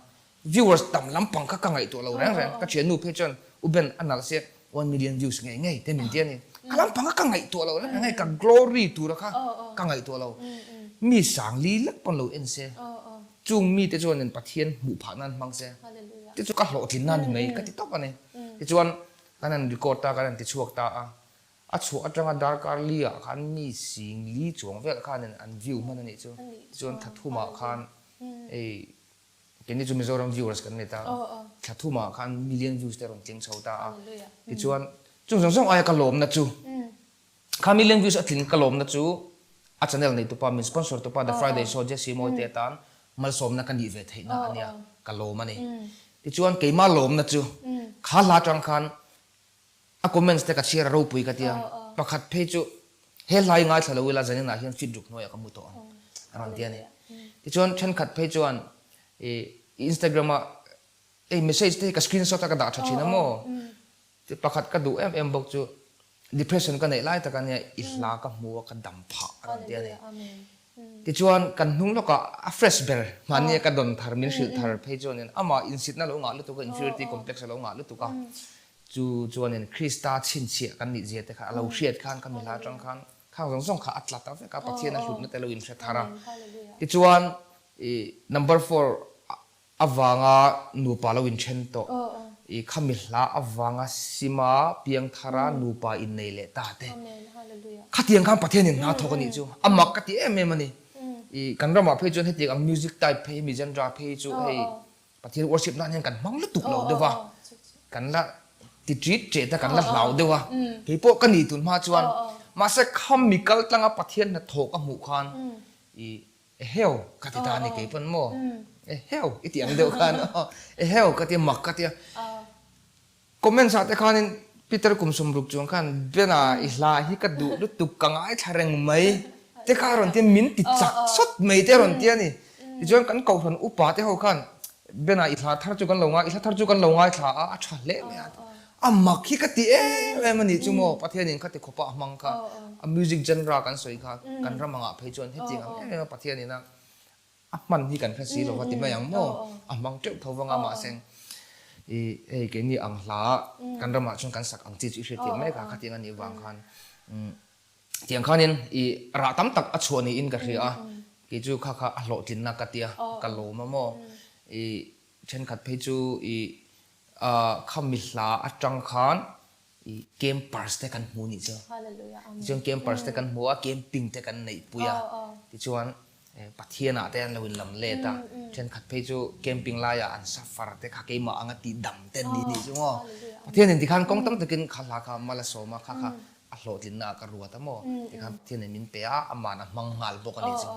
Speaker 2: viewers tam lampang kha ka ngaihtuah lo reng reng. Ka thiannu phei chuan U Ben a nalh sia one million views ngei ngei te min ti a ni. Ka lampang kha ka ngaihtuah lo reng reng hei ka glory tura kha ka ngaihtuah lo. Mi sangli lek pawn lo en se. Chung mite chuanin Pathian hmuh phah nan hmang se, ti chu ka hlawhtlin na ni mai ka ti tawp a ni. Tichuan kan han record ta, kan han ti chhuak ta a, a chhuah atanga darkar li ah khan mi sing li chuang vel khanin an view hman a nih chu. Tichuan thla thumah khan hei keini chu Mizoram viewers kan ni ta a, thla thumah khan million views te a rawn tling chho ta a. Tichuan chung zawng zawng aia ka lawmna chu Kha million views a tlin ka lawmna chu a channel neitupa min sponsor tupa The Friday Show Jesse Mawite atan malsawmna ka nih ve theihna a nia ka lawm a ni. Tichuan keimah lawmna chu kha hla atang khan a comments te ka chhiar a ropui ka tia pakhat phei chu he hla hi ngaithla lo ila zaninah hian feed ruk hnuaiah ka mu tawh ang a rawn ti a ni. Tichuan thenkhat phei chuan i Instagram ah hei message te hi ka screenshot a ka dah tha thin a maw? Pakhat ka duh em em bawk chu. Depression ka neih lai tak a nia, i hla ka hmu a ka dam phah a rawn ti a ni. Tichuan kan hnung lawkah a fresh ber hmahni a ka dawn thar min hrilh thar phei chuanin amah insitna lo ngah lutuk a, inferiority complex a lo ngah lutuk a, chu chuanin Krista chhinchhiah kan nih zia te kha a lo hriat khan ka mi hla atang khan khang zawng zawng kha a tla ta vek a, Pathian a hlutna te lo inhre thar a. Tichuan i number four Avanga nupa lo inthen tawh i khami hla avanga sima piangthara nupa innei leh ta te. Khatiang khan Pathian in hna thawk a nih chu a mak ka ti em em a ni. I kan ramah phei chuan hetiang ang music type phei hemi genre phei chu hei Pathian worship nan hian kan hmang lutuk lo deuh va, kan la ti ṭit ṭet a, kan la hlau deuh a. Kei pawh ka nih tun hma chuan mahse khami kal tlanga Pathian hnathawh ka hmuh khan i Eheu ka ti ta a ni kei pawn maw? Eheu i tih ang deuh khan aw eheu ka tia mak ka tia. Comments ah te khanin Peter kum 60 chuang khan Bena i hla hi ka duh lutuk ka ngaithla reng mai te kha a rawn tia min ti chak sawt mai te a rawn tia a ni. Tichuan kan kohhran upa te ho khan Bena i hla thar chu kan lo ngai i hla thar chu kan lo ngaithla a a tha hle mai a. A mak hi ka ti em em a nih chu maw, Pathianin kha ti khawpa a hmang kha, a music genre kan sawi kha kan ram angah phei chuan hetiang ang em em a Pathianin a a hman hi kan hre si lo va ti mai ang maw, a hmang teuh tho vang a mahse i hei keini ang hla kan ramah chuan kan sak ang chi chu i hriat thiam mek a, khatiang a nih vang khan tiang khanin i rah tam tak a chhuah niin ka hria a, kei chu kha kha a hlawhtlinna ka tia ka lawm a maw, i thenkhat phei chu i Khami hla atang khan i campers te kan hmu nih chu. Tichuan campers te kan hmu a, camping te kan neih pui a. Tichuan Pathian ah te an lo in lam let a. Thenkhat phei chu camping laiah an suffer te kha keimah anga tih dam te an ni nih chu maw. Pathian in tikhan kawng tam takin kha hla kha mal a sawm a, kha kha a hlawhtlinna ah ka ruat a maw. Tikhan Pathian in min pe a, aman a hmang nghal bawk a nih chu.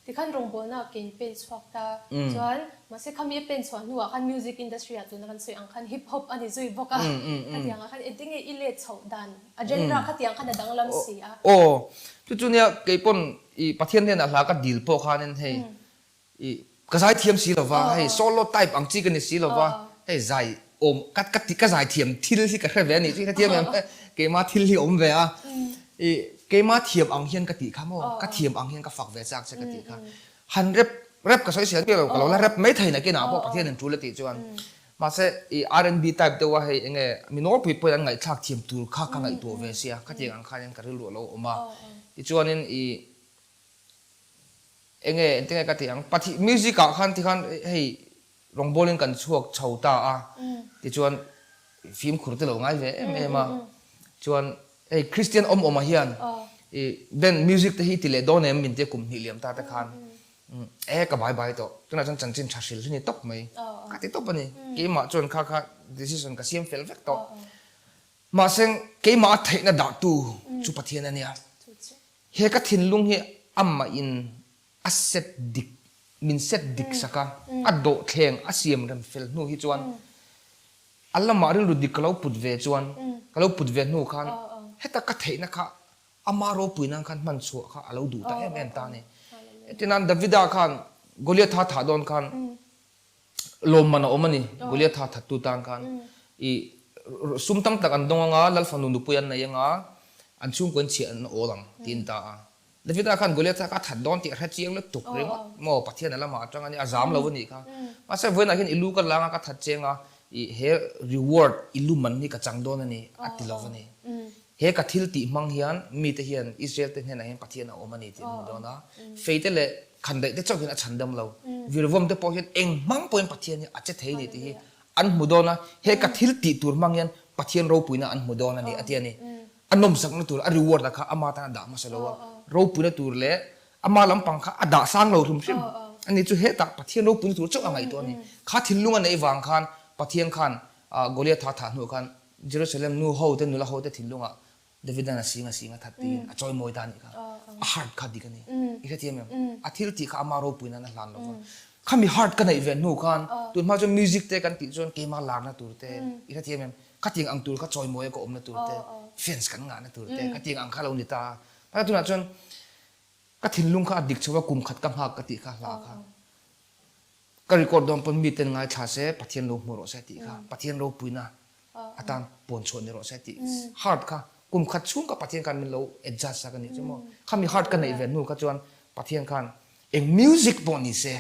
Speaker 1: Tikhan rawngbawlna ke in pen chhuak ta chuan mahse khami a pen chhuah hnuah khan music industry ah tuna kan sawi ang khan hip hop a ni zui bawk a, khatiang ah khan engtinge i let chhoh dan a genre khatiang khan a danglam si a.
Speaker 2: Aw, chu chu nia keipawn i Pathian hnenah hla ka dil pawh khanin hei i ka zai thiam si lova hei solo type ang chi ka ni si lova hei zai awm ka ka ti ka zai thiam thil hi ka hre ve a nih chu i hrethiam em keimah thil hi awm ve a i keimah thiam ang hian ka tih kha maw ka thiam ang hian ka fak ve chak che ka tih kha han rep rep ka sawi sial miah lo ka lo la rep mai thei nakinah pawh Pathian in tul a tih chuan mahse i R&B type deuh a hei enge mi nawlpui pawhin an ngaihthlak thiam tur kha ka ngaihtuah ve sia khatiang ang khanin ka rilru a lo awm a tichuanin i Enge engtinge ka tih ang, Pathi music ah khan tikhan hei rawngbawlin kan chhuak chho ta a, tichuan fimkhur te lo ngai ve em em a, chuan hei Christian awm awm ah hian i band music te hi i ti leh dawn em min tia kum hnih liam ta te khan e ka bai bai tawh, tunah chuan chanchin tha hril hi ni tawp mai ka ti tawp a ni, keimah chuan kha kha decision ka siam fel vek tawh, mahse keimah a theihna dahtu chu Pathian a nia. He ka thinlung hi amah in a set dik, min set dik sak a, a dawhthleng a siam rem fel hnu hi chuan a lamah rilru dik ka lo put ve chuan, ka lo put ve hnu khan heta ka theihna kha ama ropui nan khan hman chhuah kha a lo duh ta em em ta a ni. Hetinan Davida khan Goliatha thah dawn khan Lawmman a awm a ni, Goliatha thattu tan khan i sum tam tak an dawng anga, Lal fanu nupui an nei anga, an chhungkaw in chhiah an awl ang tiin ta a. Davida khan Goliatha kha a that dawn tih a hre chiang lutuk ringawt maw, Pathian a lamah atang a nia, a zam lo a nih kha. Mahse vawiinah hian i lu ka lang a, ka that cheng a, i he reward i lu man hi ka chang dawn a ni a ti lo a ni. He ka thil tih hmang hian mite hian Israel te hnenah hian Pathian a awm a ni tih an hmu dawn a, feite leh khandaih te chauh hian a chhan dam lo. Virvawm te pawh hian eng hmang pawhin Pathian hi a che thei a ni tih hi an hmu dawn a, he ka thil tih tur hmang hian Pathian ropuina an hmu dawn a ni a ti a ni. A nawmsakna tur, a reward a kha ama tan a dah hmasa lo a, ropuina tur leh ama lampang kha a dah sang lo hrim hrim a ni chu hetah Pathian ropuina tur chauh a ngaihtuah a ni. Kha thinlung a neih vang khan Pathian khan Goliath-a thah hnuah khan Jerusalem nu ho te nula ho te thinlungah Davidan a sing a sing a that tiin a chawimawi ta a nih kha. A heart kha dik a ni. I hrethiam em? A thil tih kha ama ropui nan a hlan lo va. Khami heart ka neih ve hnu khan tun hma chuan music te kan tih chuan keimah larna tur te i hrethiam em? Khatiang ang tur kha chawimawi a ka awmna tur te, fans kan ngahna tur te khatiang ang kha lo ni ta a. Mahse tunah chuan ka thinlung kha a dik chho a kum khat ka nghak ka tih kha hla kha. Ka record dawn pawn miten ngaithla se Pathian lo hmu rawh se tih kha Pathian ropuina atan puan chhuah ni rawh se tih heart kha. Kum khat chhung kha Pathian khan min lo adjust sak a nih chu maw. Khami heart ka neih ve hnu kha chuan Pathian khan eng music pawh ni se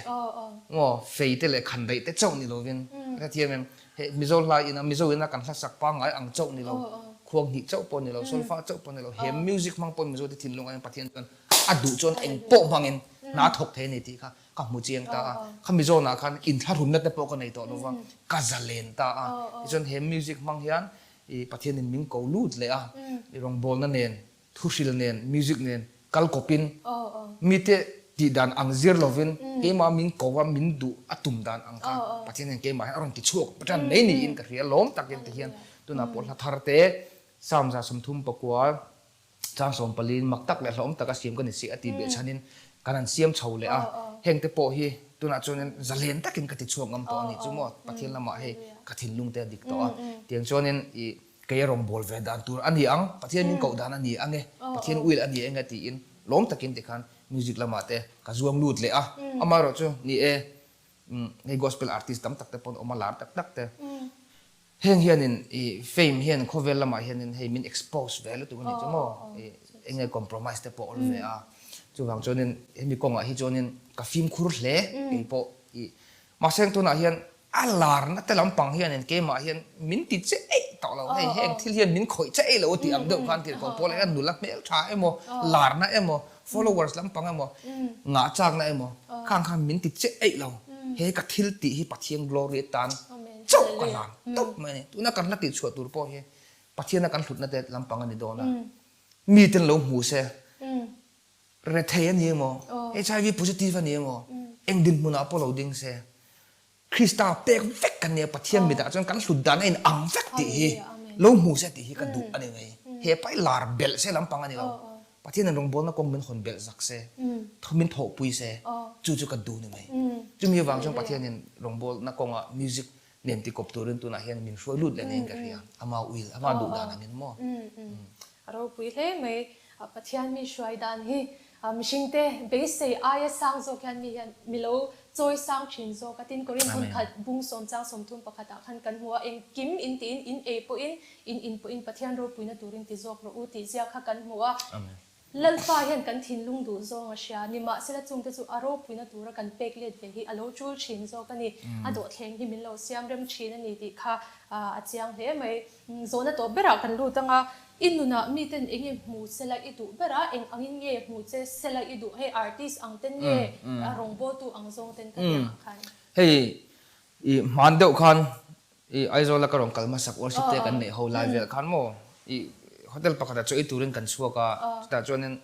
Speaker 2: maw fei te leh khan daih te chauh ni lovin ka thiam em he Mizo hla ina Mizo ina kan hla sak pangngai ang chauh ni lo khuang hnih chauh pawh ni lo solfa chauh pawh ni lo he music hmang pawhin Mizo te thinlung ah hian Pathian chuan a duh chuan eng pawh hmangin hna a thawk thei a ni tih kha ka hmu chiang ta a. Khami zawnah khan inthlahrunna te pawh ka nei tawh lova ka zalen ta a. Tichuan he music hmang hian I Pathianin min ko lut leh a, i rawngbawlna nen, thuhril nen, music nen kal kawpin mite tih dan ang zir lovin keimah min ko a, min duh a tum dan ang kha Pathianin keimah hian a rawn ti chhuak tan mai niin ka hria. Lawm takin tihian tunah pawh hla thar te, Psalm 34, Chang sawmpaliin mak tak leh hlauhawm taka siam ka ni si a tih beh chhanin kan han siam chho leh a, hengte pawh hi tunah chuanin zalen takin ka ti chhuak ngam tawh a nih chu maw, Pathian lamah hei ka thinlung te a dik tawh a, tiang chuanin i kei a rawn bawl ve dan tur a ni ang, Pathian min koh dan a ni ang e, Pathian will a ni eng e tiin lawm takin tikhan music lamah te ka zuang lut leh a, amaherawhchu ni e hei gospel artist tam tak te pawn awm a lar tak tak te. Heng hianin i fame hian khawvel lamah hianin hei min expose ve lutuk a nih chu maw? I enge compromise te pawh awl ve a. Chuvang chuanin hemi kawngah hi chuanin ka fimkhur hle kei pawh i mahse heng tunah hian a larna te lampang hianin keimah hian min ti che eih tawh lo hei heng thil hian min khawih che eih lo a tih ang deuh khan tirhkoh pawl hian nula hmeltha emaw larna emaw followers lampang emaw ngah chakna emaw khang khan min ti che eih lo. He ka thil tih hi Pathian glory atan chauh ka hlan tawp mai a ni. Tuna kan hla tih chhuah tur pawh hi Pathiana kan hlutna te lampang a ni dawn a. Miten lo hmu se, rethei a ni emaw, HIV positive a ni emaw, eng dinhmunah pawh lo ding se, Krista pek vek kan nia, Pathian mitah chuan kan hlut dan a in ang vek tih hi lo hmu se tih hi ka duh a ni mai. He pai lar belh se lampang a ni lo. Pathianin rawngbawlna kawng min hawn belh zak se, min thawhpui se, chu chu ka duh ni mai. Chumi avang chuan Pathianin rawngbawlna kawngah music nen tikawp turin tunah hian min hruai lut leh niin ka hria. Ama will, ama duh dan angin maw?
Speaker 1: A ropui hle mai. Pathian mi hruai dan hi mihringte beisei aia sang zawk hian mi hian mi lo chawi sang thin zawk a. Tin, Korin hun khat bung sawm chang 30 pakhatah khan kan hmu a, engkim in tiin in ei pawhin In in pawhin Pathian ropuina turin ti zawk rawh u tih zia kha kan hmu a. Lalpa hian kan thinlung duh zawng a hria. Nimahsela chungte chu a ropuina tura kan pek let ve hi a lo tul thin zawk a ni. A dawhthleng hi min lo siam rem thin a ni tih kha a chiang hle mai. Zawhna tawp berah kan lut ang a, i nunah miten eng nge hmu sela i duh ber a, eng angin nge hmu che sela i duh? Hei artist ang ten nge rawngbawltu ang zawng ten ka tih ang khan.
Speaker 2: Hei i hman deuh khan I Aizawl a ka rawn kal hmasak worship te kan neih ho lai vel khan maw i hotel pakhat ah chaw ei turin kan chhuak a chutah chuanin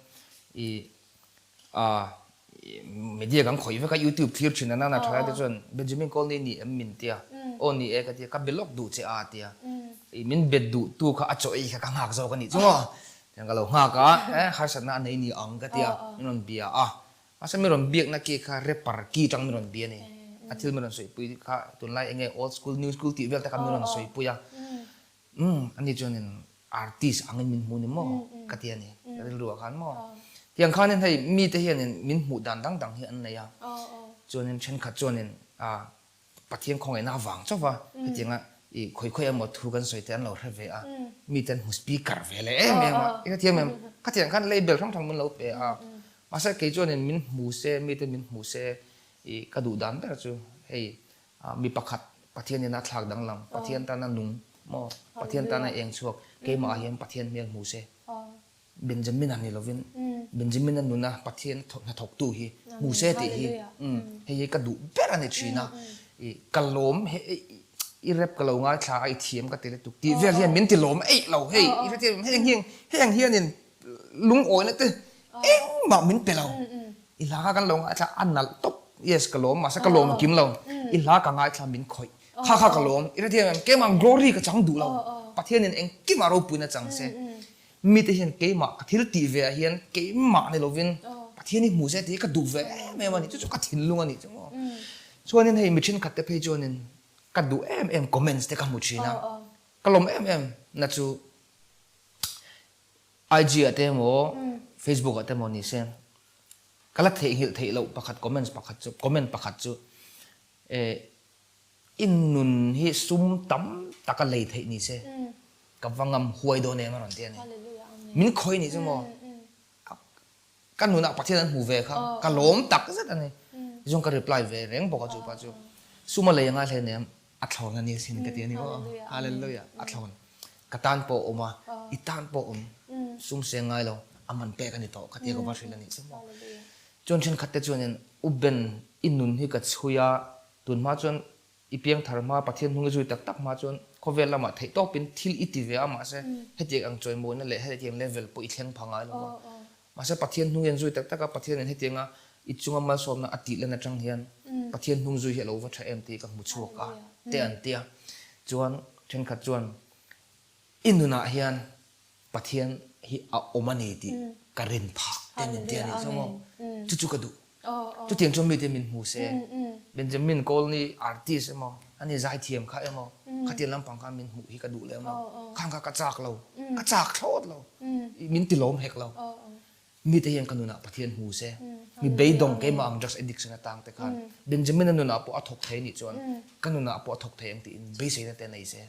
Speaker 2: i ah media kan khawih vek a youtube thlir thin a nana thalai te chuan Benjamin Colney ni em min tia aw ni e ka tia ka be lawk duh che a tia i min be duh tu kha a chaw ei kha ka nghak zawk a nih chu maw tiang ka lo nghak a eh harsatna a nei ni ang ka tia min rawn bia a Mahse mi rawn biakna ki kha rapper ki tang mi rawn bia a ni. A thil mi rawn sawipui kha tunlai enge old school, new school tih vel te kha mi rawn sawipui a. Umm ani chuanin artist angin min hmu ni maw ka ti a ni ka rilru ah khan maw. Tiang khanin hei mite hianin min hmuh dan dang dang hi an nei a. Chuanin thenkhat chuanin ah Pathian khawngaihna avang chauh va hetianga i khawi khawi emaw thu kan sawi te an lo hre ve a, mite an hmu speaker ve leh em em a, i hrethiam em? Khatiang khan label hrang hrang min lo pe a, mahse kei chuanin min hmu se, mite min hmu se i ka duh dan ber chu hei mi pakhat Pathian ina thlak danglam, Pathian tana nung maw, Pathian tana eng chhuak keimah ah hian Pathian hmel hmu se. Benjamina ni lovin Benjamina nuna Pathian hnathawktu hi hmu se tih hi hei hi ka duh ber a ni thin a, i ka lawm he i rap ka lo ngaithla a i thiam ka ti lutuk tih vel hian min ti lawm eih lo hei i hrethiam em heng hian heng hianin lungawina te engmah min pe lo i hla kha kan lo ngaithla a nalh tawp yes ka lawm mahse ka lawm a kim lo i hla ka ngaithla min khawih kha kha ka lawm i hrethiam em keimah glory ka chang duh lo Pathianin engkimah ropuina chang se. Mite hian keimah ka thil tih ve ah hian keimah ni lovin Pathian hi hmu se tih hi ka duh ve em em a ni. Chu chu ka thinlung a nih chu maw. Chuanin hei mi thenkhat te phei chuanin ka duh em em comments te ka hmu thin a. Ka lawm em em na chu IG ah te emaw Facebook ah te emaw ni se ka la theihnghilh theih loh pakhat comments pakhat chu comment pakhat chu eh I nun hi sum tam taka lei theih ni se, ka va ngam huai dawn em a rawn ti a ni. Min khawih nih chu maw? Ka nunah Pathian an hmu ve kha ka lawm tak zet a ni. Tichuan ka reply ve reng bawk a chu pa chu. Suma lei a ngai hle nem a thlawn a ni asin ka ti a ni maw. Hallelujah a thlawn. Ka tan pawh a awm a, i tan pawh a awm. Sum seng ngai lo, a man pek a ni tawh ka tia ka va hrilh a nih chu maw. Chuan thenkhat te chuanin U Ben i nun hi ka chhui a, tunhma chuan I piangthar hma, Pathian hnung i zui tak tak hma chuan khawvel lamah theih tawpin thil i ti ve a, mahse hetiang ang chawimawina leh hetiang level pawh i thleng pha ngai lo va. Mahse Pathian hnung i an zui tak tak a, Pathianin hetianga i chunga malsawmna a tih lan atang hian Pathian hnung zui hi a lo va tha em tih ka hmu chhuak a, te an ti a. Chuan thenkhat chuan i nunah hian Pathian hi a awm a ni tih ka rin phah te min ti a nih chu maw? Chu chu ka duh. Chutiang chuan mite min hmu se, Benjamin Colney artist emaw, ani zaithiam kha emaw, khatiang lampang khan min hmuh hi ka duh lem lo. Khang kha ka chak lo, ka chak thlawt lo, min ti lawm hek lo. Mite hian ka nunah Pathian hmu se, mi beidawng keimah ang drugs addiction atang te khan Benjamin-a nunah pawh a thawk thei anih chuan ka nunah pawh a thawk thei ang tiin beiseina te nei se.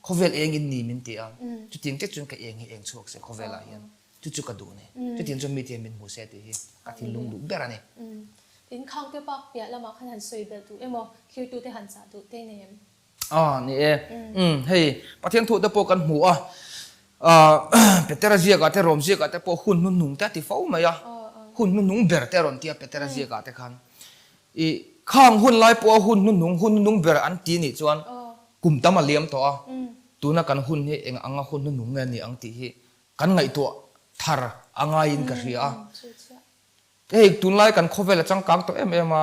Speaker 2: Khawvel eng in ni min ti a, chutiang che chuan ka eng hi eng chhuak se khawvelah hian chu chu ka duh a ni. Chutiang chuan mite hian min hmu se tih hi ka thinlung duh ber a ni.
Speaker 1: Tin, khangte park piah lamah khan han sawi belh duh emaw, thirtute han chah duh te nei em?
Speaker 2: A ni e. Umm hei Pathian thu te pawh kan hmu a, ah Petera ziakah te Rom ziakah te pawh hun hnuhnung te a ti fo mai a, hun hnuhnung ber te a rawn ti a Petera ziakah te khan. I khang hun lai pawha hun hnuhnung hun hnuhnung ber an ti nih chuan kum tam a liam tawh a, tuna kan hun hi eng anga hun hnuhnung nge a ni ang tih hi kan ngaihtuah thar a ngaiin ka hria a. Hei tunlai kan khawvel a changkang tawh em em a,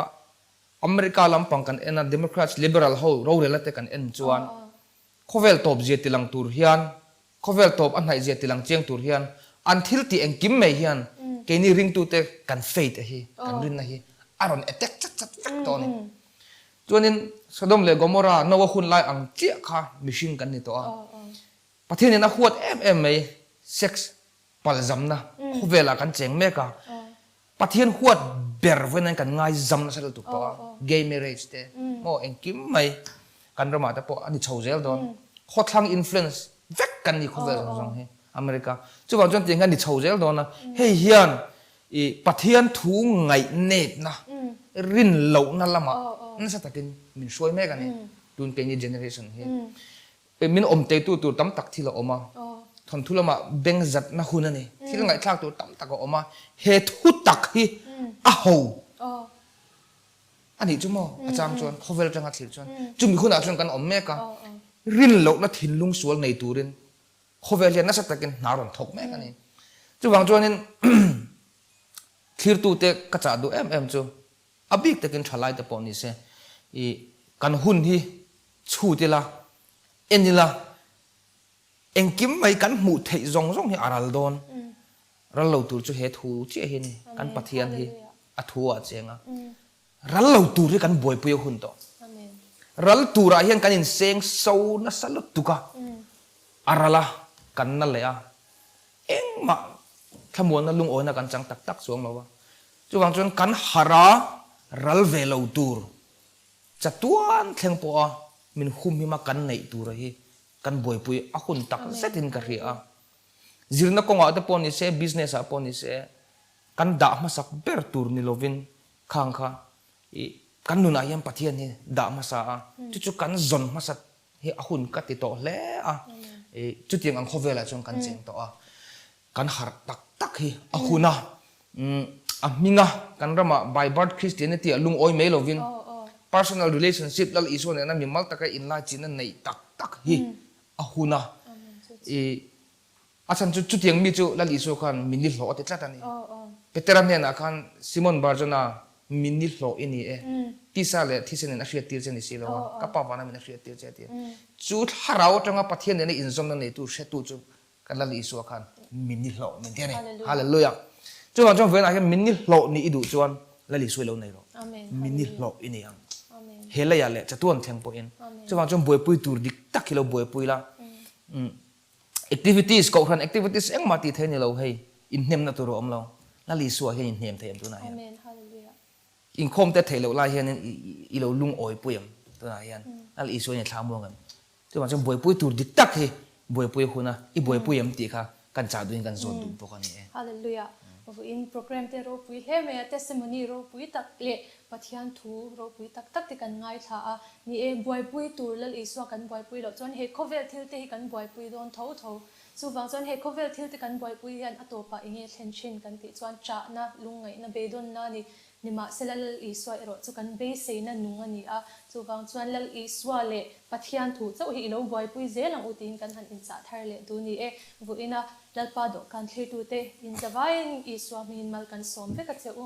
Speaker 2: America lampang kan en a, Democrats, Liberal ho rorelna te kan en chuan khawvel tawp zia tilang tur hian, khawvel tawp a hnaih zia tilang chiang tur hian an thil tih engkim mai hian keini ringtute kan faith a hi, kan rinna hi a rawn attack chat chat vek tawh a ni. Chuanin Sodom leh Gomorrah, Noah hun lai ang chiah kha mihring kan ni tawh a. Pathianin a huat em em mai sex Palzamna khawvelah kan cheng mek a, Pathian huat ber vawiin kan ngaizam nasa lutuk tawh a, gay marriage te maw engkim mai kan ramah te pawh a ni chho zel dawn, khawthlang influence vek kan ni khawvel zawng zawng hi America, chuvang chuan tiang hian a ni chho zel dawn a, hei hian i Pathian thu ngaihnepna, rin lohna lamah nasa takin min hruai mek a ni tun keini generation hi. Min awm teitu tur tam tak thil a awm a, thawnthu lamah beng zatna hun a ni. Thil ngaihthlak tur tam tak a awm a, he thu tak hi a ho a nih chu maw? A chang chuan khawvel atanga thlir chuan chumi hunah chuan kan awm mek a, rin lohna thinlung sual nei turin khawvel hian nasa takin hna rawn thawk mek a ni. Chuvang chuanin thlirtute ka chah duh em em chu A bik takin thalaite pawh ni se, i kan hun hi chhut ila, en ila, engkim mai kan hmuh theih zawng zawng hi a ral dawn. Ral lo tur chu he thu chiah hi a ni, kan Pathian hi a thu ah cheng a. Ral lo tur hi kan buaipui a hun tawh. Ral turah hian kan inseng so nasa lutuk a, a ral a, kan na leh a, engmah thlamuanna lungawina kan chang tak tak chuang lo a. Chuvang chuan kan harh a ral ve lo tur chatuan thleng pawha min humhim a kan neih tura hi kan buaipui a hun tak zetin ka hria a. Zirna kawngah te pawh ni se, business ah pawh ni se, kan dah hmasak ber tur ni lovin khang kha i kan nunah hian Pathian hi dah hmasa a, chu chu kan zawn hmasat hi a hun ka ti tawh hle a. I chutiang ang khawvelah chuan kan cheng tawh a. Kan harh tak tak hi a hun a, a hming a, kan ramah by birth Christianity ah lungawi mai lovin personal relationship Lal Isua nena mimal taka inlaichinna neih tak tak hi a hun a. I a chhan chu chutiang mi chu Lal Isua khan mi ni hlawh a ti tlat a ni. Petera hnenah khan Simon Barjona mi ni hlawh i ni e, tisa leh thisenin a hriattir che ni si lo a, ka pa vana min a hriattir che a ti a. Chu thlarau atanga Pathian nena inzawmna neitu hretu chu Kan Lal Isua khan min ni hlawh min ti a ni. Hallelujah. Chuvang chuan vawiinah hian min ni hlawh nih i duh chuan Lal Isua i lo nei rawh. Min ni hlawh i ni ang. He leiah leh chatuan thleng pawhin. Chuvang chuan buaipui tur dik tak hi lo buaipui la. Activities, kohhran activities engmah tih thei ni lo hei, inhnemna tur a awm lo. Lal Isua hian inhnem thei em tunah hian. Inkhawm te theih loh lai hianin i lo lungawi pui ang tunah hian. Lal Isua hian i thla muang em? Chuvang chuan buaipui tur dik tak hi buaipui a hun a, i buaipui em tih kha. kan chah duhin kan zawt duh bawk a ni e.
Speaker 1: Hallelujah. Vawiin program te ropui hle mai a, testimony ropui tak leh Pathian thu ropui tak tak te kan ngaithla a. Ni e, buaipui tur Lal Isua kan buaipui loh chuan he khawvel thil te hi kan buaipui dawn tho tho. Chuvang chuan he khawvel thil te kan buaipui hian a tawpah enge thlen thin kan tih chuan ṭahna, lungngaihna, beidawnna a ni. Nimahsela Lal Isua erawh chu kan beiseina nung a ni a, chuvang chuan Lal Isua leh Pathian thu chauh hi i lo buaipui zel ang u tiin kan han inchah thar leh duh ni e. Vawiina Lalpa dawhkan thlirtute inzavaiin Isua hmingin mal kan sawm vek a che u.